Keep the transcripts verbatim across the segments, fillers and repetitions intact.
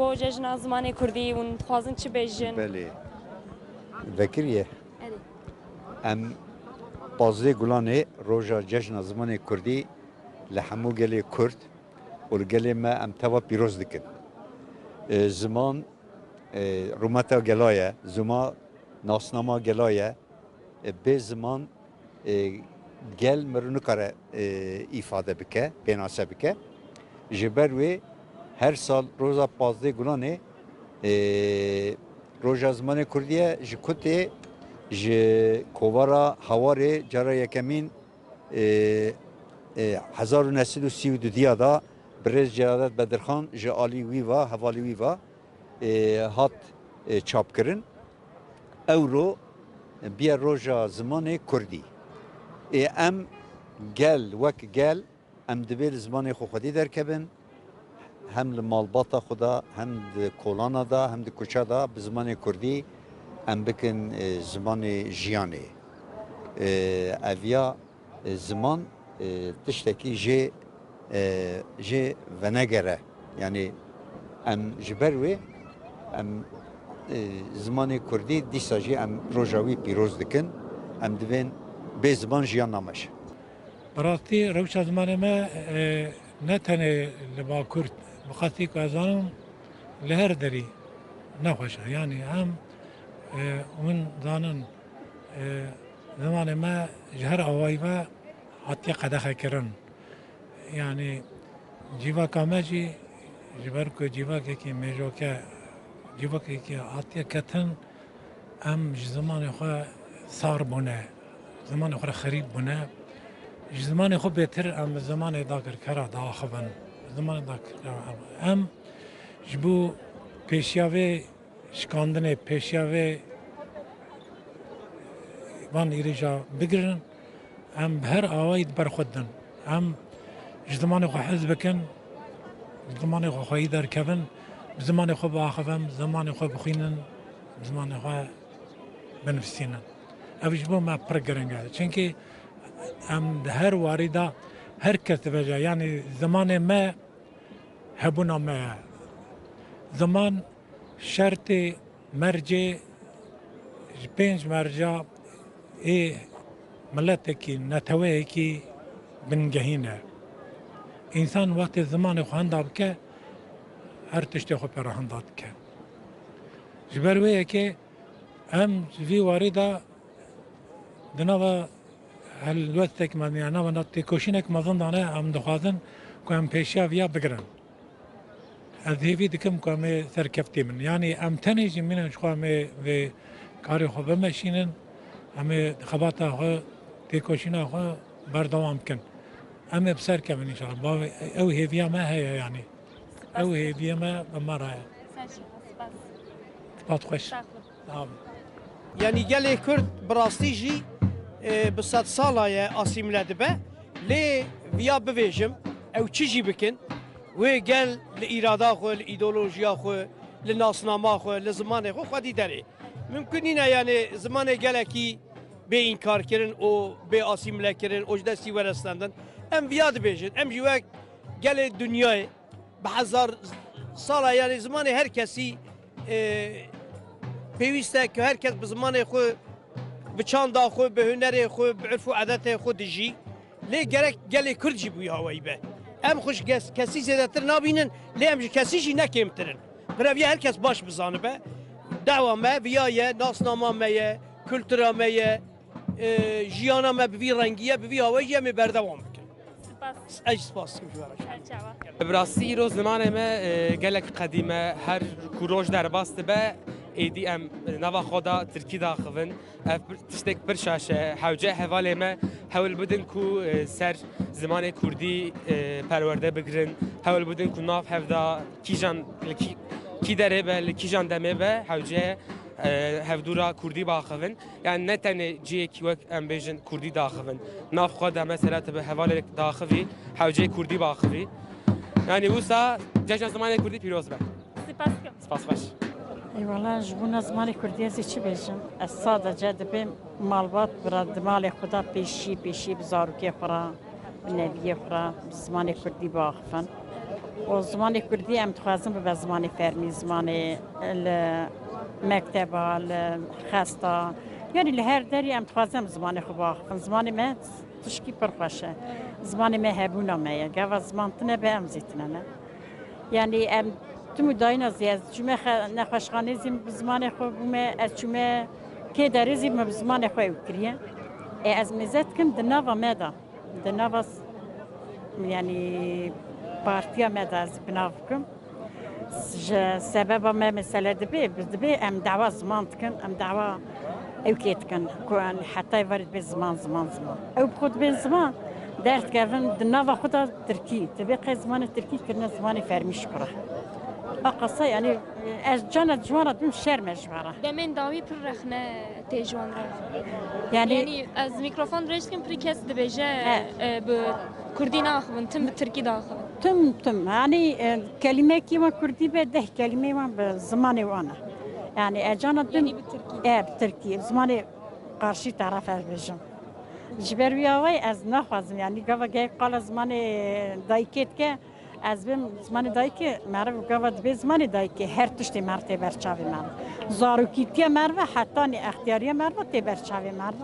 Bo cejna zimanê kurdî hûn dixwazin çi bêjin? Belê. Vekiriye. Erê. Em pazdeh Gulanê roja cejna zimanê kurdî li hemû gelê kurd û li gelê me em teva pîroz dikin. E, ziman, e, rûmeta gela ye, zima nasnama gela ye. E, bê ziman, e, gel mirin nikare, e, îfade bike, pênase bike. Ji ber wê her sal roza pazdeh Gulanê, e, roja zimanê kurdî ye, ji kutê, ji kovara Hawarê cara yekemîn, e, e, hezar û neh sed û sî û dudiya da birêz Celadet Bedirxan ji alî wî va, hevalî wî va, e, hat, e, çapkirin. Ewro biye roja zimanê kurdî. Ê em gel, wek gel, em divê li zimanê xwe xwedî derkevin, hem li malbata xwe de, hem di kolana de, hem di kuça de bi zimanê kurdî em bikin, e, zimanê jiyanê. E, eviya e, ziman, e, tiştekî jê, e, jê venegere. Yanî em ji ber wê em, e, zimanê kurdî dîsa jî em roja wî pîroz dikin. Em divên bê ziman jiyan nameşe. Bi rastî rewşa zimanê me, e, ne tenê li Bakur, bi qasî ku ez zanim, li her derî nexweş e. Yanî em, e, hûn zanin, e, zimanê me ji her awayî ve hatiye qedexekirin. Yanî cîvaka me jî ji ber ku cîvakekî mêjoke, cîvakekî hatiye ketin, em ji zimanê xwe sar bûne, zimanê xwe re xerîb bûne. Ji zimanê xwe bêtir em bi zimanê dagirkera diaxivin. Zimanê dagirkera em ji bo pêşiya vê şikandinê, pêşiya vê van îrêja bigirin, em bi her awayî di ber xwe didin. Em ji zimanê xwe hez bikin, ji zimanê xwe xweyî derkevin, bi zimanê xwe biaxivin, bi zimanê xwe bixwînin, bi zimanê xwe binivîsînin. Ev ji bo me pir giring e. Çimkî em di her warî de her kes dibêje, yanî zimanê me hebûna me ye. Ziman şertê, mercê, ji pênc merca ê miletekî, neteweyekî bingehîn e. Însan wextê zimanê xwe henda bike, her tiştê xwe pê re henda dike. Ji ber wê yekê em ji vî warî de di nava helwestek mezin, ya nava têkoşînek mezin de ne, em dixwazin ku em pêşiya viya bigirin. Ez hêvî dikim ku em ê serkeftî bin. Yanî em tenê jî mînin ji xwe em ê vê karê xwe bimeşînin, em ê xebata xwe, têkoşîna xwe berdewam bikin. Em ê bi ser kevin înşallah. Ba-, ew hêviya me heye yanî. Ew hêviyê me bi me re ye. Ser çava, spas. Spas xweş. Sax ol. Sağ ol. Yanî gelê Kurd bi rastî jî, e, bi sed sala ye asîmle dibe. Lê viya bivêjim, ew çi jî bikin, wê gel li îrada xwe, li îdeolojiya xwe, li nasnama xwe, li zimanê xwe xwedî derê. Mimkun nîne, yanî zimanê gelekî bê înkarkirin û bê asîmlekirin û ji destî were stendin. Em viya dibêjin, em jî wek gelê dinyayê bi hezar sala, yanî zimanê her kesî, e, pêwîst e ku her kes bi zimanê xwe, bi çanda xwe, bi hunerê xwe, bi urf û edetê xwe dijî. Lê gerek gelê Kurd jî bi wî hawayî be. Em xwe ji kes-, kesî zêdetir nabînin, lê em ji kesî jî ne kêmtir in. Bi reviya her kes baş bizanibe, dawa me viya ye, nasnama me ye, kultura me ye, e, jiyana me bi vî rengî ye, bi vî hawayî jî em ê berdewam bikin. Spas. Ez jî spas dikim ji we re. Her çawa. Bi rastî îro zimanê me, e, gelek qedîm e. Her ku roj derbas dibe, êdî em nava xwe de tirkî daxivin. Ev pir, tiştek pir şaş e. Hewce hevalê me hewl bidin ku, e, ser zimanê kurdî, e, perwerde bigirin. Hewl bidin ku nav hev de kîjan, li kî, kî derê be, li kîjan demê be, hewce, e, hevdûra kurdî biaxivin. Yani ne tenê cihekî wek em bêjin kurdî daxivin. Nav xwe de mesela tu bi hevalek daxivî, hewceyê kurdî biaxivî. Yani wisa cejna zimanê kurdî pîroz be. Spas dikim. Spas xweş. Eyvallah, ji bona zimanê kurdî ez ê çi bêjim? Ez sadece dibêm malbat bira di malê xwe de pêşî, pêşî bi zarokê xwe re, bi neviyê xwe re, bi zimanê kurdî biaxivin. Û zimanê kurdî em dixwazin bibe zimanê fermî, zimanê li mekteba, li xesta, yanî li her derî em dixwazin em zimanê xwe biaxifin. Zimanê me tişkî pir xweş e. Zimanê me hebûna me ye. Gava ziman tune be em zî tune ne. Yanî em tim û dayîna zî ez çûme xe-, nexweşxanê zî bi zimanê xwe bûme, ez çûme kê derê zî min bi zimanê xwe ew kiriye. Ê ez mêze dikim di nava me de. Di nava s-, yanî partiya me de ez bi nav bikim. Ji sebeba me mesele dibe, bi-, dibe em dawa ziman dikin, em dawa ew kê dikin, ku em heta êvarê dibe ziman, ziman, ziman. Ew bi xwe dibe ziman, derdikevin di nava xwe de tirkî. Dibe qey zimanê tirkî kirine zimanê fermî ji xwe re. A qasa, yanî ez cana ji wan re dibim şerm e ji wan re. Demên dawî pir rexne tê ji wan re. Yanî Yanî ez mîkrofon dirêj dikim, pirî kes dibêje, He. e, bi kurdî naaxivin, tim bi tirkî diaxivin. Tim, tim. Yanî, e, kelîmekî wan kurdî be, deh kelîmeyê wan bi zimanê wan e. Yanî ez cana dim Yanî bi tirkî. E, bi tirkî. Zimanê qarşî taraf ez bêjim. Ji ber wî awayî ez naxwazim, yanî gava geh qala zimanê dayikê dike, ez bêm zimanê dayikê, meriv gava dibê zimanê dayikê, her tiştê meriv tê ber çavê meriv. Zarokîtiya meriv, hetanî extiyariya meriv tê ber çavê meriv.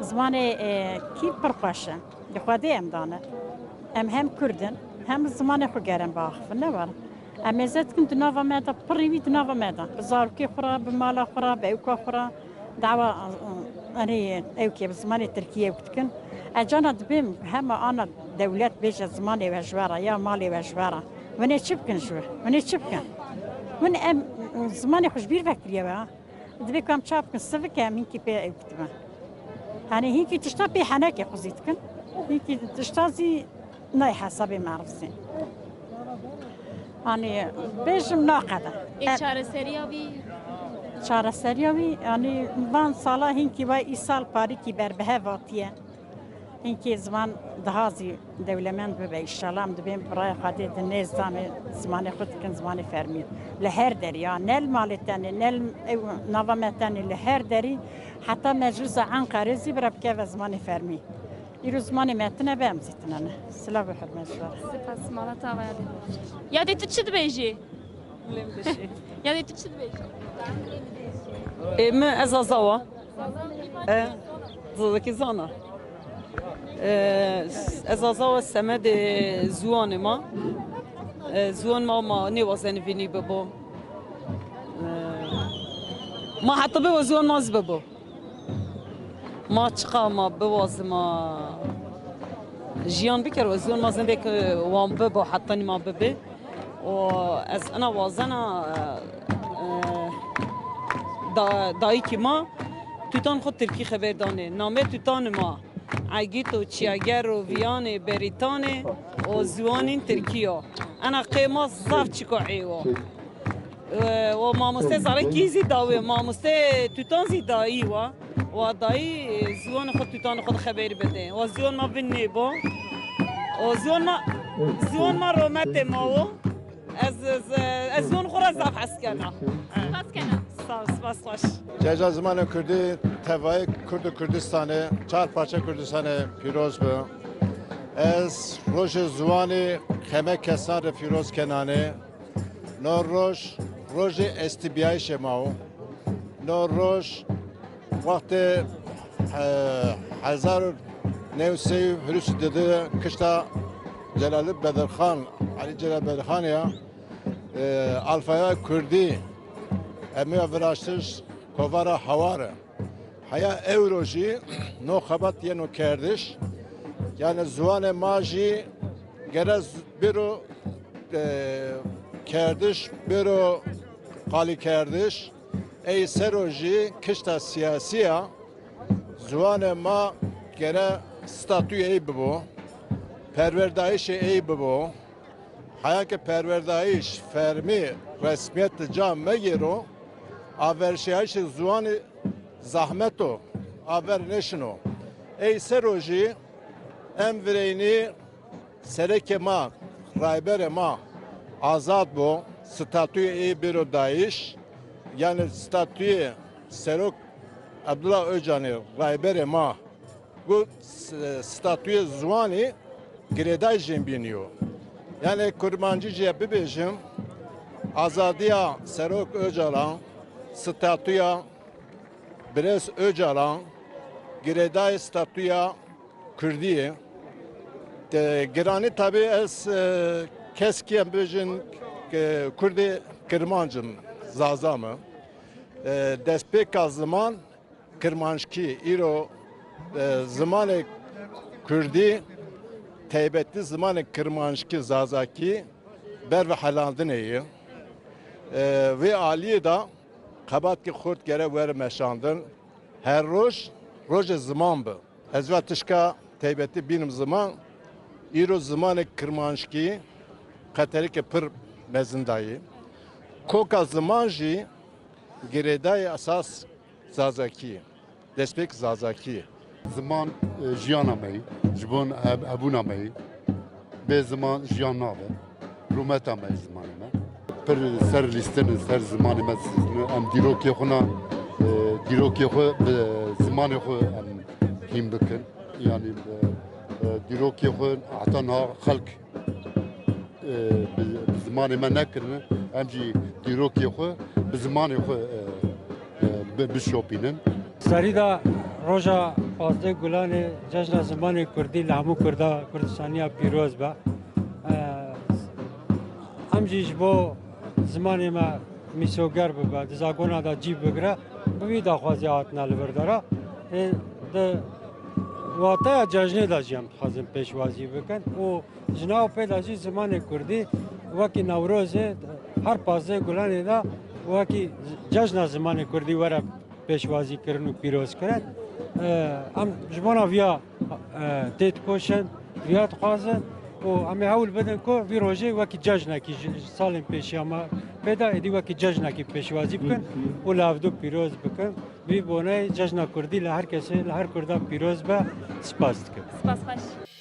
Zimanê, e, kî pir xweş e. Li Xwedê em dane. Em hem kurd in, hem zimanê xwe gerin biaxifin, ne were. Em mêze dikin di nava me de, pirî wî di nava me de. Bi zarokê xwe re, bi mala xwe re, bi ewka xwe re. Dawa, erê, ew kê bi zimanê tirkî ew dikin. Ez cana dibêm hema ana dewlet bêje zimanê we ji we re ya malê we ji we re. Hûn ê çi bikin ji we? Hûn ê çi bikin? Hûn em zimanê xwe ji bîr vekiriye we ha? Divê ku em çawa bikin? Sivik e em hinkî pê ew dikin. Yanî hinkî tişta pê henekê xwe zî dikin. Hinkî tişta zî nayê hesabê meriv zî. Yanî bêjim naqede. Ê E, çareseriya wî? Çareseriya wî, yanî van sala hinkî ve îsal parîkî berbihev hatiye. Hinkî ziman daha zî dewlemend bibe înşallah. Em dibên bi raya Xwedê di nêz de me zimanê xwe dikin zimanê fermî. Li her derî ya, ne li malê tenê, ne li ew nava me tenê, li her derî heta meclisa Enqerê zî bira bikeve zimanê fermî. Îro zimanê me tine be, em zî tine ne. Silav û hurmet ji we re. Spas, mala te ava yadê. Yadê tu çi dibêjî? Lê min dişê. Yadê tu çi dibêjî? Ê, min ez Zazawa. E, Zazakî zana. E, ez Zazawa semedê ziwanê ma. E, ziwan ma, ma nêwazenî vînî bibo. E, ma heta bibo ziwan ma zî bibo. Ma çiqa ma biwazin ma jiyan biker, we ziwan ma zindek wan bibo, hetanî ma bibe. Û ez ina wazena, e, da-, dayikî ma tutan xwe tirkî xeber danê. Namê tutanê ma Egîto, Çiyager û Viyanê, Berîtanê û ziwanîn tirkî yo. Ena qê ma zaf çiko êwo. E, û mamoste zarekî zî dawê, mamoste tutan zî dayî wa. Wa dayî, e, ziwan xwe tutan xwe xeberî bide. Wa ziwan ma vin nêbo. O ziwan ma, ziwan ma rometê ma wo. Ez, ez, ez ziwan xwe re zaf hes kena. Spas kena. Sağ ol, spas xweş. Ceza zimanê Kurdî tevayê Kurd û Kurdistanê, çar parça Kurdistanê pîroz bi. Ez rojê ziwanê heme kesan re pîroz kenanê. No roj, rojê estibiyayişê ma wo. No roj, wextê, e, hezar û neh sey û hîris û didî kişta Celalî Bedirxan, Elî Celal Bedirxan ya, e, alfaya Kurdî, em ya viraştiş kovara Hawar e. Heya ewro jî no xebat yeno kerdiş. Yani ziwanê ma jî gere z-, bêro, e, kerdiş, bêro qalîkerdiş. Ey sero jî kişta siyasî ya. Ziwanê ma gere statûyê ey bibo, perwerdayişê ey bibo. Heya ke perwerdayîş fermî resmiyet li ca megêro, averşiyayîşê ziwanî zahmet o, aver neşino. Ey sero jî em vireynî serekê ma, rayberê ma azad bo, statûyê ê bêro dayîş, yani statûyê serok Abdullah Ocalanê, rayberê ma, ku s-, statûyê ziwanî girêdayî jê bînî yo. Yani kurmancî jî bibêjim, azadiya Serok Ocalan, statûya Birêz Ocalan, girêdayî statûya Kurdî ye. De, giranî tabî ez, e, keskî em bêjin ke Kurdê Kirmanc im, Zaza me. E, destpêka ziman Kirmanckî, îro, e, zimanê Kurdî, taybetî zimanê Kirmanckî, Zazakî ber ve helandinê ye. E, vê aliyê de xebatkî xurt gere were meşandin. Her roj, rojê ziman bi. Ez va tişka taybetî bînim ziman, îro zimanê Kirmanckî qeterîke pir mezin dayî. Koka ziman jî girêdayî esas Zazakî, destpêk Zazakî. Ziman, e, jiyana me yî, ji bo heb-, hebûna me yî. Bê ziman jiyan nabe. Rûmeta me yî zimanê me. Pir ser lîstin, ser zimanê me, em dîrokê xwe na, e, dîrokê xwe bi zimanê xwe em hîn bikin. Yani, e, e, dîrokê xwe heta niha xelk e, bi, bi zimanê me nekirine, em jî dîrokê xwe bi zimanê xwe, e, e, bi-, bişopînin. Serî de roja pazdeh Gulanê cejna zimanê kurdî li hemû Kurda Kurdistaniya pîroz be. E, em jî ji bo zimanê me mîsoger bibe, di zagona de cî bigire, bi vî daxwazê hatine li vir dara. Ê, di wateya cejnê de jî em dixwazin pêşwazî bikin û Ji nav pê de jî zimanê kurdî wekî Newrozê her pazdeh Gulanê de wekî cejna zimanê kurdî were pêşwazî kirin û pîroz kirin. Em ji bona viya têdikoşin, viya dixwazin û em ê hewl bidin ku vî rojê wekî cejnekî ji, ji salên pêşiya me pê de êdî wekî cejnekî pêşwazî bikin û li hevdu pîroz bikin. Bi vî boneyê cejna kurdî li her kesê, li her kurda pîroz be. Spas dikim. Spas xweş.